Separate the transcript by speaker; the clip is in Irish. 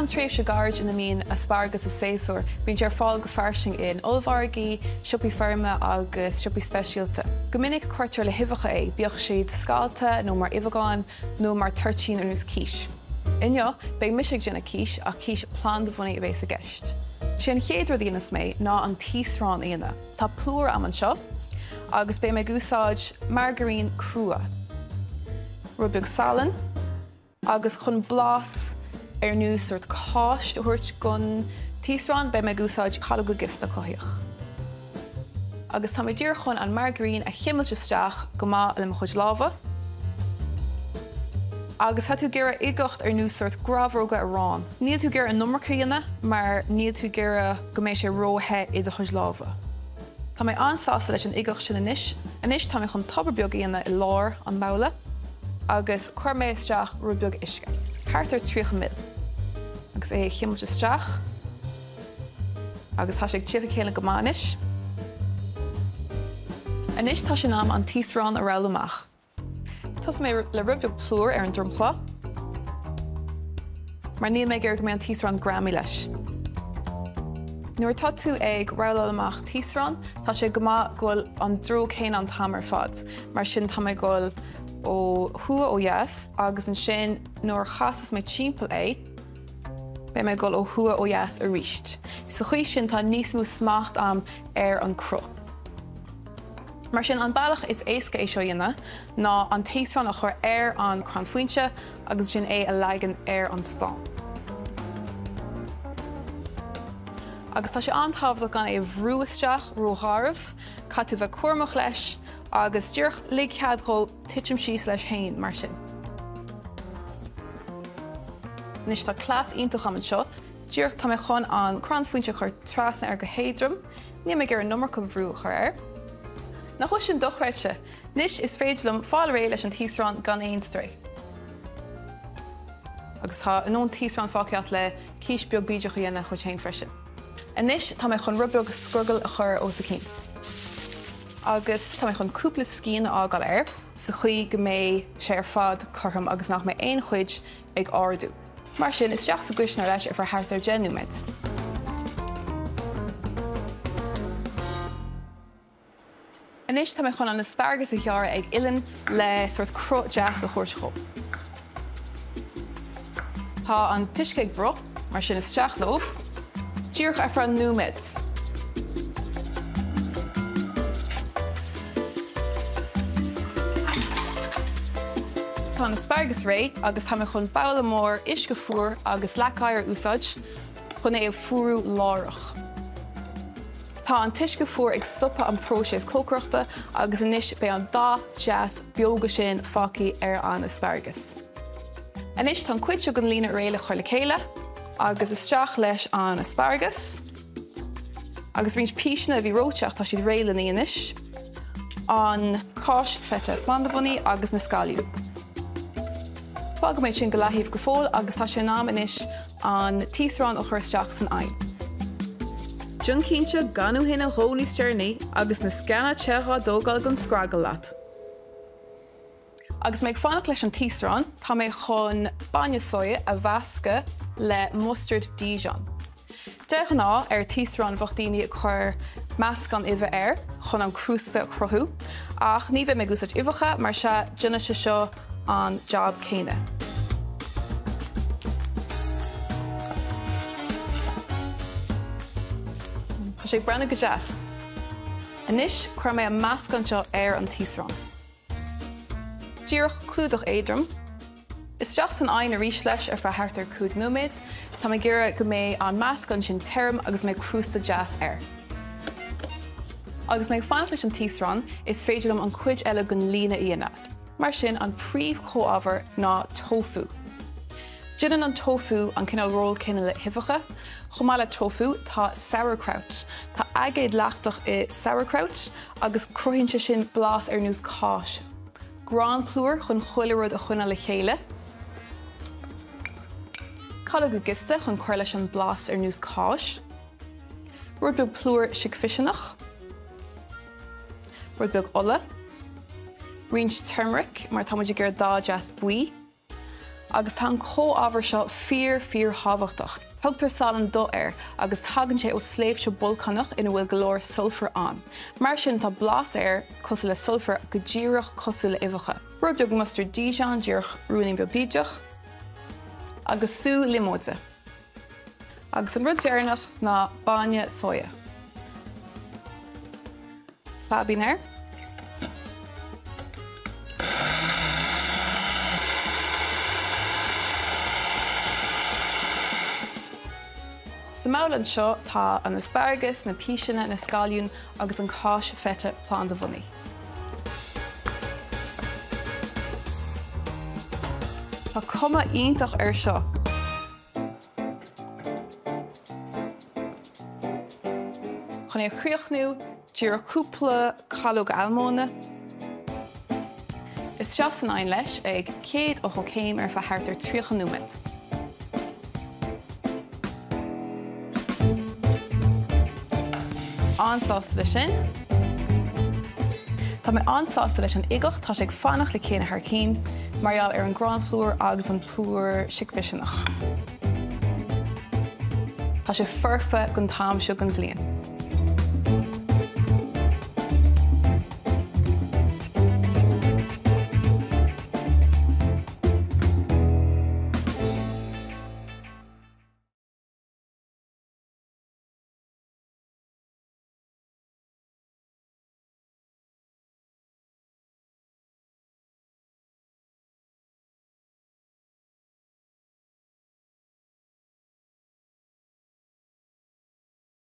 Speaker 1: an tréimhse gairid ina mbíonn asparagus i séasúr, bíonn sé ar fáil go fairsing in ollmhargaí, siopaí feirme agus siopaí speisialta. Go minic cuirtear le huibheacha é, bíodh siad scallta nó mar uibheagáin nó mar toirtín ar nós quiche. Inniu, beidh mise ag déanamh quiche, ach quiche plandabhunaidh a bhéas i gceist. Sé an chéad rud a dhéanfas mé ná an taosrán a dhéanamh. Tá plúr a'm anseo agus beidh mé ag úsáid margairín crua, rud beag salainn agus chun blas ar nós sórt cáis a thabhairt don taosrán beidh mé ag úsáid calóga giosta cothaíoch. Agus tá mé díreach chun an margairín a chimilt isteach go maith le mo chuid lámha. Agus tá tú ag iarraidh uigeacht ar nós sórt grabhróga aráin. Níl tú ag iarraidh an iomarca a dhéanamh mar níl tú ag iarraidh go mbeidh sé ró-the i do chuid lámha. Tá mé an-sásta leis an uigeacht sin anois. Anois tá mé chun tobar beag a dhéanamh i lár an bhabhla agus cuirfidh mé isteach rud beag uisce, thart ar 30 ml, agus é a chimilt isteach agus tá sé ag tíocht le chéile go maith anois. Anois tá sé in am an taosrán a rollú amach. Tosóidh mé le rud beag plúir ar an dromchla, mar níl mé ag iarraidh go mbeidh an taosrán greamaithe leis. Nuair atá tú ag rolláil amach taosrán, tá sé go maith go bhfuil an dtreo céanna an t-am ar fad. Mar sin tá mé ag dul ó thuaidh ó dheas agus ansin nuair a chasas mé timpeall é, beidh mé ag dul ó thuaidh ó dheas arís. Sa chaoi sin tá níos mó smacht a'm ar an cruth. Mar sin, an bealach is éasca é seo a dhéanamh ná an taosrán a chur ar an crann foinse agus ansin é a leagan ar an stán. Agus tá sé an-tábhachtach gan é a bhrú isteach ró-gharbh, caithfidh tú a bheith cúramach leis agus díreach lig cead dhó titim síos leis féin, mar sin. Anois tá cleas iontach agam anseo, díreach tá mé chun an crann foinse a chur trasna air go héadrom, Níl mé ag iarraidh an iomarca brú a chur air. Nach bhfuil sin dochreidte? Anois is féidir liom fáil réidh leis an taosrán gan aon stró. Agus tá a ndóthain taosrán fágtha agat le quiche beag bídeach a dhéanamh dhuit féin freisin. Anois tá mé chun rud beag scrogall a chur os a cionn. Agus tá mé chun cúpla scian a fhágáil air sa chaoi go mbeidh sé ar fad cothrom agus nach mbeidh aon chuid ag ardú. Mar sin, isteach sa gcuisneoir leis ar feadh thart ar 10 nóiméad. Anois tá mé chun an asparagus a ghearradh ag uillinn le sórt cruth deas a thabhairt dhó. Tá an t-uisce ag bruth, mar sin isteach leo, díreach ar feadh nóiméad. Tá an asparagus réidh agus tá mé chun babhla mór uisce fuar agus leac oighir a úsáid chun é a fuarú láithreach. Tá an t-uisce fuar ag stopadh an próiseas cócaireachta agus anois beidh an dath deas beoga sin fágtha ar an asparagus. Anois tá an cuid seo den líne réidh le cur le chéile agus isteach leis an asparagus. Agus roinnt píseanna a bhí reoite ach tá siad réidh le n-ithe anois, an cáis feta phlandabhunaidh agus na scailliúin. Fágfaidh mé sin go leathaobh go fóill agus tá sé in am anois an taosrán a chur isteach san oigheann.
Speaker 2: Déan cinnte gan thú féin a dhó níos deireanaí agus na sceana te dhá dtógáil den scragall leat.
Speaker 1: Agus mé ag fanacht leis an taosrán, tá mé chun bainne soya a mheascadh le mustard Dijon. De ghnáth, ar taosrán bheadh daoine ag cur meascán uibhe air chun an crústa a chruthú, ach ní bheidh mé ag úsáid uibheacha, mar sea, déanfaidh sé seo an jab céanna. Tá sé ag breathnú go deas. Anois, cuirfidh mé an meascán seo ar an taosrán. Díreach clúdach éadrom. Isteach san oigheann arís leis ar feadh thart ar 5 nóiméad. Tá mé ag iarraidh go mbeidh an meascán sin tirim agus go mbeidh crústa deas air. Agus mé ag fanacht leis an taosrán, is féidir liom an cuid eile den líne a dhéanamh. Mar sin, an príomh-chomhábhar ná tofu. Déanann an tofu an cineál ról céanna le huibheacha. Chomh maith le tofu, tá sauerkraut. Tá aigéad lachtach i sauerkraut agus cruthaíonn sé sin blas ar nós cáis. Grán plúir chun chuile rud a choinneáil le chéile. Calóga giosta chun cur leis an blas ar nós cáis. Rud beag plúr sicphiseannach. Rud beag ola. Roinnt turmeric mar tá muid ag iarraidh dath deas buí. Agus tá an comhábhar seo fíor, fíor-thábhachtach. Tugtar salann dubh air agus tagann sé ó sléibhte bolcánach ina bhfuil go leor sulfair ann. Mar sin tá blas air cosúil le sulfar, go díreach cosúil le uibheacha. Rud beag mustard Dijon, díreach ruainnín beag bídeach. Agus sú liomóide. Agus an rud deireanach ná bainne soya. Claibín air. Sa mbabhla anseo tá an asparagus, na píseanna, na scailliúin agus an cáis feta planda bhunaidh. Tá cuma iontach air seo! Chun é a chríochnú, díreach cúpla calóg almóinne. Isteach san oigheann leis ag 180 céim ar feadh thart ar 30 nóiméad. An-sásta leis sin. Tá mé an-sásta leis an uigeacht, tá sé ag fanacht le chéile thar cinn mar gheall ar an ghránphlúr agus an plúr sicmhisineach. Tá sé foirfe don t-am seo den bhliain.